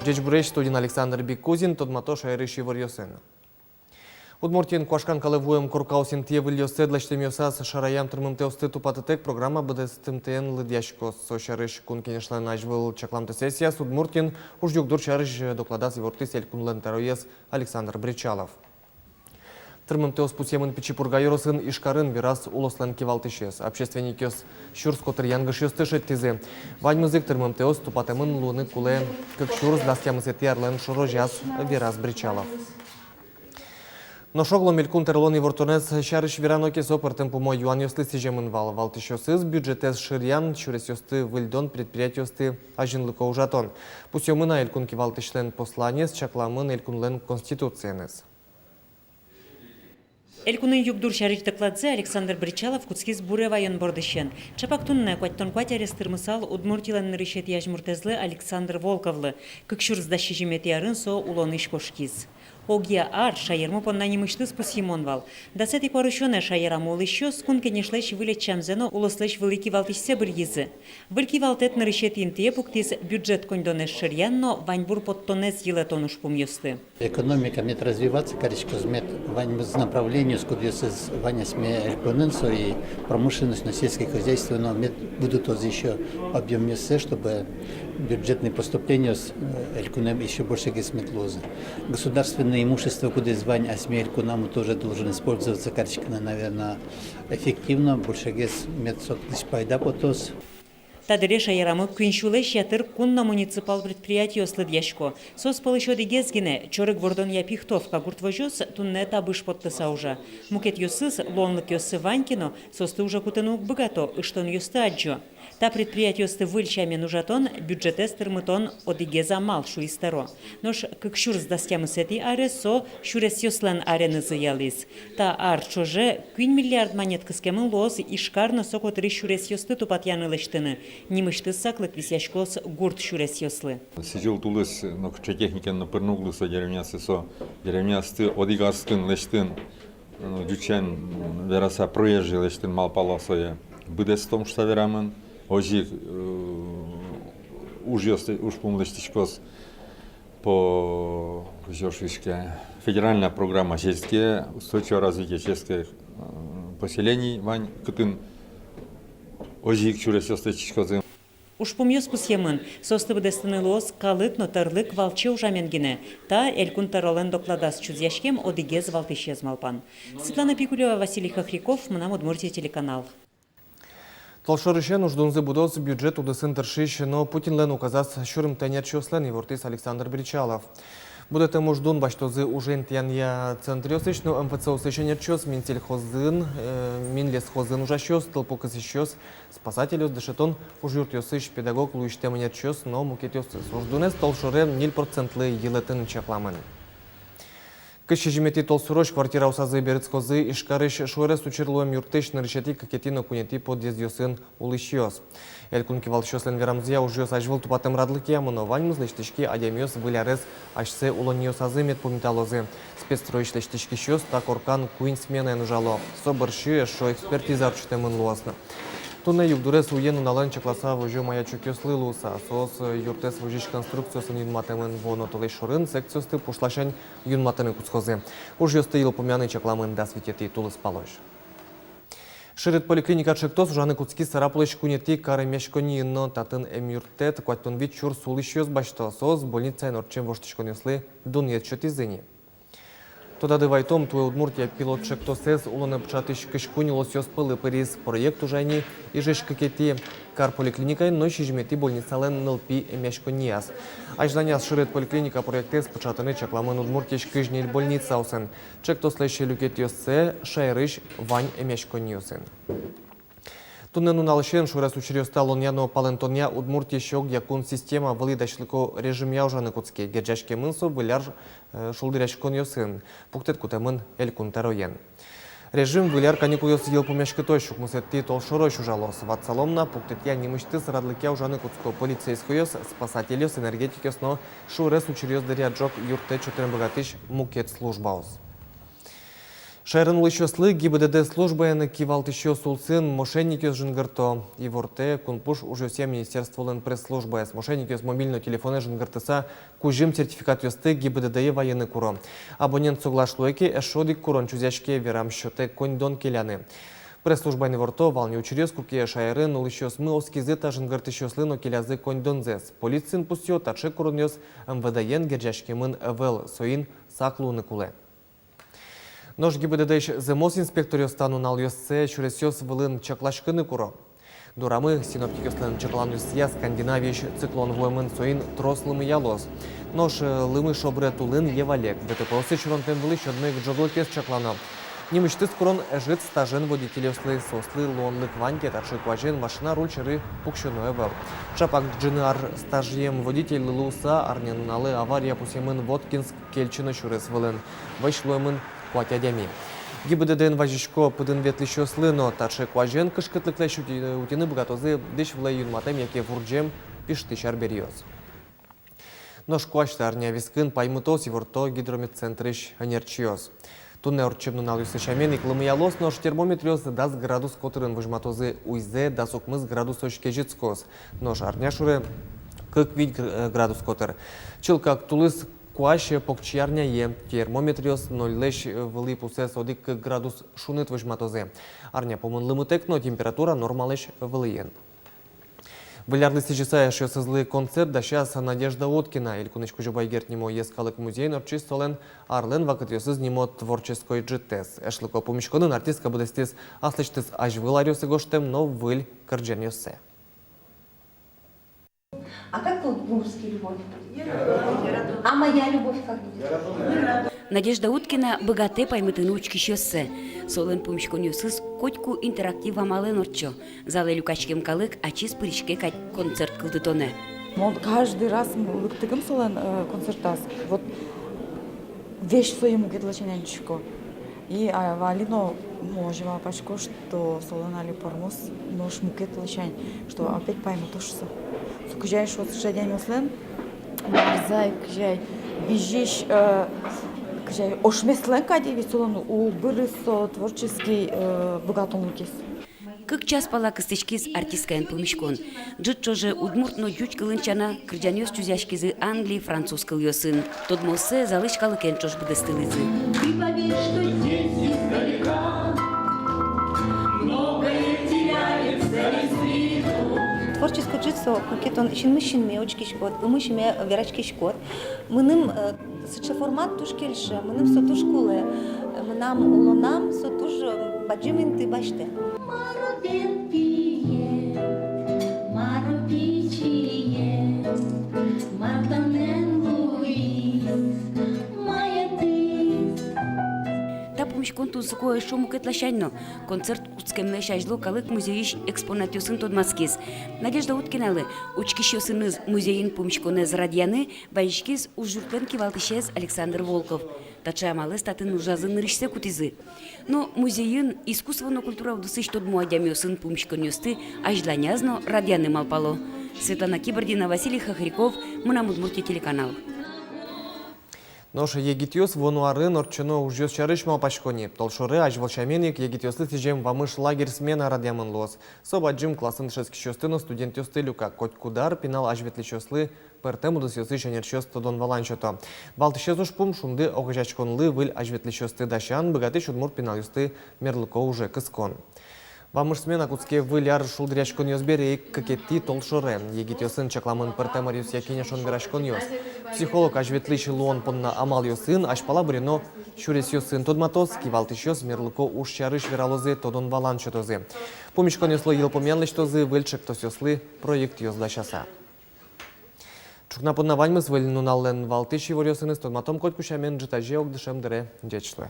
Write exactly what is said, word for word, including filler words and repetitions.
Ӟечбуресь! Студиын Александр Бикузин. Тодмато шаерысь иворъёсын. Удмуртиын куашкан калэ вуэм коркаос интые выльёссэ лэсьтэмъёсаз шараям тырмымтэосты тупатытэк программа быдэстымтэен лыдъяськоз. Со сярысь Кун Кенешлэн азьвыл чакламтэ сессияз Удмуртиын уж югдур сярысь докладаз ивортӥз Элькунлэн тӧроез Александр Бречалов. Тырмымтэос пусъемын Пичи Пурга ёросын Ижкарын, вераз улослэн кивалтӥсез. Общественникъёс сюрс котыр янгышъёсты шедьтӥзы. Ваньмыз ик тырмымтэос тупатэмын луыны кулэ кык сюрс дас тямысэтӥ арлэн шорозяз, вераз Бречалов. Нош оглом Элькун тӧролэн ивортонэз сярысь верано ке, со пӧртэм пумо юанъёслы сӥземын вал. Валтӥсьёсыз бюджетэз шыръян, сюресъёсты выльдон, предприятиосты азинлыко ужатон. Пусъёмы на, Элькун кивалтӥсьлэн посланиез чакламын Элькунлэн Конституциеныз. Элькунын югдур сярысь докладзэ Александр Бречалов кутскиз буре ваён бордысен. Чапак туннэ, куатьтон куать арес тырмысал, Удмуртилэн нырысетӥ азьмуртэзлы Александр Волковлы. Кык сюрс дас сизьыметӥ арын со улонысь кошкиз. Огъя ар шаермы понна нимысьтыз пусйымон вал. Дасэтӥ куарусёнэ шаерамы улӥсьёс Кун Кенешлэсь выль ӧтчамзэ но улослэсь вылӥ кивалтӥсьсэ быръизы. Выль кивалтэт нырысетӥ интые пуктӥз бюджет коньдонэз шыръян но ваньбур поттонэз йылэтон ужпумъёсты. Экономика мед развиваться кариськоз, мед ваньмыз направлениос, кудъёсыз вань асьме элькунын, со и промышленность, но сельское хозяйство, но мед будэтозы ещё объёмъёссэ, чтобы бюджетный поступлениос, э, элькунэ ещё большегес мед луозы. Государственное имущество, кудӥз вань асьме элькунамы, тоже должен использоваться кариськыны, наверное, эффективно, большегес мед сокысь пайда потоз. Та дыре шаерамы куинь сюлэсь ятыр кун но муниципал предприятиос лыдъясько. Соос пӧлысь одӥгез гинэ, Чорыг Вордонъя Пихтовка гурт возёс, туннэ табыш поттыса ужа. Мукетъёсыз, луонлыкъёссы вань ке но, соосты уже кутыны уг быгато, ыштонъёсты адӟо. Та предприятиосты выль сямен ужатон, бюджетэз тырмытон одӥгез амал, шуиз тӧро. Нош кык сюрс дас тямысэтӥ аре со сюресъёслэн аренызы ялӥз. Та ар ӵоже куинь миллиард манет кыскемын луоз Ижкар но со котырысь сюресъёсты тупатъяны, лэсьтыны. Нимысьтыз саклык висъяськоз гурт сюресъёслы. Сӥзьыл-тулыс нокыӵе техникен но пырны уг луы со деревняосы, со деревняосты одӥг арскын лэсьтыны, ну, ӟучен вераса, проезжий лэсьтыны малпало сое. Быдэстом шуса верамын, озьы ик, э, ужъёс, ужпум лэсьтӥськоз по, кызьы шуиське, федеральная программа сельские, устойчивое развитие сельских, э, поселений, вань кытын озьы ик сюресъёс лэсьтӥськозы. Ужпумъёс пусъемын, соосты быдэстыны луоз калык но тӧрлык валче ужамен гинэ. Та Элькун тӧролэн докладаз чузъяськем одӥгез валтӥсез малпан. Светлана Пикулева, Василий Хохряков, «Мынам Удмуртие» телеканал. Толшорысен уждунзы будоз бюджет удысын тыршись но Путинлэн указаз сюрымтэ ӧнерчиослэн, ивортӥз Александр Бречалов. Будэтэм уждун басьтозы ужен тӥянъя центръёсысь но МФЦ-осысь ӧнерчиос, Минсельхозын, э, Минлесхозын ужасьёс, тылпу кысӥсьёс, спасательёс, дышетон ужъюртъёсысь педагог луисьтэм ӧнерчиос но мукетъёсыз. Уждунэз толшоре ньыль процентлы йылэтыны чакламын. Кызь сизьыметӥ толсурозь квартираосазы берытскозы Ижкарысь шуэрес учыр луэм юртысь нырысетӥ, кыкетӥ но куинетӥ подъездъёсын улӥсьёс. Элькун кивалтӥсьёслэн верамзыя, ужъёс азьвыл тупатэм радлыкъя мыно, ваньмыз лэсьтӥське адямиос выль арез асьсэ улонниосазы мед пумиталозы. Спецстройысь лэсьтӥськисьёс та коркан куинь сменаен ужало. Со бӧрсьы эшшо экспертиза ортчытэмын луоз на. Туннэ югдурез уен-нуналэн чакласа возё маячокъёслы луыса. Соос юртэз возись конструкциосын юнматэмын. Вуоно толэзь шорын секциосты пушласянь юнматыны кутскозы. Ужъёсты йылпумъяны чакламын дас витетӥ тулыспалозь. Шырыт поликлиника ӵектос ужаны кутскиз Сарапулысь куинетӥ кар эмъяськонниын но. Татын эмъюрттэт куатьтон вить сюрс улӥсьёс басьто. Соос больницаын ортчем воштӥськонъёслы дунъет сётӥзы ни. Тодады вайтом, туэ Удмуртия пилот ӵектосэз улонэ пыӵатӥсь кызь куинь улосъёс пӧлы пыриз. Проект ужа ини Ижысь кыкетӥ кар поликлиникаын но сизьыметӥ больницалэн нылпи эмъяськоннияз. Азьланяз шырыт поликлиника проектэз пыӵатыны чакламын Удмуртиысь кызь ньыль больницаосын. Ӵектослэсь люкетъёссэ шаерысь вань эмъяськонниосын. Туннэ нуналысен шуэрес учыръёсты алонъя но палэнтонъя Удмуртиысь огъя кун система вылӥ дасьлыко режимъя ужаны кутске. Герӟаськемын со Выль ар, э, шулдыръяськонъёсын. Пуктэт кутэмын Элькун тӧроен. Режим Выль ар каникулъёс йылпумъяськытозь укмысэтӥ толшорозь ужалоз. Ватсалом на, пуктытъя нимысьтыз радлыкъя ужаны кутско полицейскойёс, спасательёс, энергетикъёс но шуэрес учыръёс дыръя ӝог юрттэт сётыны быгатӥсь мукет службаос. Шаерын улӥсьёслы ГИБДД службаен кивалтӥсьёс улсын мошенникъёс жингырто. Ивортэ Кунпуш ужъёсъя министерстволэн пресс-службаез. Мошенникъёс мобильной телефонэ жингыртыса кузьым сертификатъёсты ГИБДД-е вайыны куро. Абонент соглаш луэ ке, эшшо одӥг курон чузъяське, верам сётэ коньдон келяны. Пресс-службаын иворто, вал ни учыръёс, куке шаерын улӥсьёсмы оскизы та жингыртӥсьёслы но келязы коньдонзэс. Полициын пусъё, таӵе куронъёс МВД-ен герӟаськемын ӧвӧл, соин сак луыны кулэ. Нош ГИБДД-ысь зэмос инспекторъёс та нуналъёссэ сюресъёс вылын чакласькыны куро. Дорамы синоптикъёслэн чакланъёссыя Скандинавиысь циклон вуэмын, соин трос лымыялоз. Нош, э, лымы шобрет улын Евалек. ДТП-осы сюронтэм вылысь одно ик ӝоглыкез чаклано. Нимысьтыз курон ӧжыт стажен водительёслы, соослы луонлык вань ке, таӵе куазен машина руль сьӧры пуксёно ӧвӧл. Ӵапак ӝыны ар стажъем водительлы луыса, арня нуналэ авария пусъемын Воткинск — Кельчино сюрес вылын. Вӧсь луэмын куать адями. ГИБДД-ен вазисько пыдын ветлӥсьёслы но: таӵе куазен кышкытлыклэсь ути-, утьыны быгатозы дӥсь вылэ юнматэм яке вурӟем пиштӥсь арбериос. Нош куазь та арня вискын паймытоз, иворто Гидрометцентрысь ӧнерчиос. Туннэ ортчем нуналъёсы сямен ик лымыялоз, нош термометръёс дас градус котырын возьматозы, уйзэ дас укмыс градусозь кезьытскоз, нош арня шоры кык-вить гр-, э, градус котыр. Чылкак тулыс куазь покчиарняе, термометръёс нольлэсь вылӥ пусэз одӥг-кык градус шуныт возьматозы. Арня пумын лымытэк но, температура нормалэсь вылӥын. Выль арлы сӥзьыса эшъёсызлы концерт дасяз Надежда Уткина. Элькунысь Кузебай Герд нимо йӧскалык музейын ортчиз солэн «Арлэн вакытъёсыз» нимо творческой ӝытэз. Эшлыко пумиськонын артистка быдэстӥз аслэсьтыз азьвыл аръёсы гожтэм но выль кырӟанъёссэ. А как по-русски любовь? А моя любовь как будет? Надежда Уткина быгатэ паймытыны учкисьёссэ. Солэн пумиськонъёсыз котьку интерактив амалэн ортчо. Залэ люкаськем калык ачиз пыриське кадь концерт кылдытонэ. Мон каждый раз, м, лыктыкум солэн, э, концертаз, вот, весь сое мукет ласянь адӟисько. И, а, али но мон озьы малпасько, что солэн али пӧрмоз нош мукет ласянь, что опять паймытоз шуса. Со кызьы ай шуод, сыӵе адямиослэн марзэ ай кызьы ай бызись, э, кызьы ай ошмеслэн кадь ик ведь солэн улбырыз со творческий, э, быгатонлыкез. Кык час пала кыстӥськиз артисткаен пумиськон. Ӝыт ӵоже удмурт но ӟуч кылын сяна, кырӟанъёс чузъяськизы англи, француз кылъёсын. Тодмооссэ залысь калыкен ӵош быдэстылӥзы. Ты поверь, что здесь издалека многое теряется из виду. Творческой ӝыт со, куке тон синмысь синме учкиськод, ымысь ыме вераськиськод. Мыным, э, сыӵе формат туж кельше, мыным со туж кулэ. Мынам улонам со туж, э, бадӟым инты басьтэ. Мар отын пие, мар пичие, мар тонэн луиз, маятӥз. Та пумиськон тунсыко эшшо мукет ласянь но. Концерт кутскемлэсь азьло калык музейысь экспонатъёсын тодматскиз. Надежда Уткиналы учкисьёсыныз музейын пумиськонэз радъяны вазиськиз ужъюртлэн кивалтӥсез Александр Волков. Таӵе амалэз татын ужазы нырысьсэ кутӥзы. Но музейын искусство но культура удысысь тодмо адямиосын пумиськонъёсты азьланяз но радъяны малпало. Светлана Кибардина, Василий Хохряков, «Мынам Удмуртие» телеканал. Нош егитъёс вуоно арын ортчоно ужъёс сярысь малпасько ни. Толшоре азьвыл сямен ик егитъёслы сӥзем «Вамыш» лагерь смена радъямын луоз. Со бадӟым классын дышетскисьёсты но студентъёсты люка. Котькуд ар пинал азьветлӥсьёслы пӧртэм удысъёсысь ӧнерчиос тодон-валан сёто. Валтӥсез ужпум — «Шунды» огазеяськонлы выль азьветлӥсьёсты дасян, быгатӥсь удмурт пиналъёсты мерлыко уже кыскон. «Вамыш» смена кутске Выль ар шулдыръяськонъёс бере ик, кыкетӥ толшоре. Егитъёсын чакламын пӧртэм аръёсъя кенешон-вераськонъёс. Психолог азьветлӥсь луон понна амалъёсын, азьпала бырйоно сюресъёсын тодматоз, кивалтӥсьёс мерлыко уж сярысь вералозы, тодон-валан сётозы. Пумиськонъёслы йылпумъян лэсьтозы выль ӵектосъёслы проектъёс дасяса. Ӵукна понна ваньмыз. Выль нуналлэн валтӥсь иворъёсыныз тодматом котьку сямен ӝытазе ог дышем дыре. Ӟеч луэ.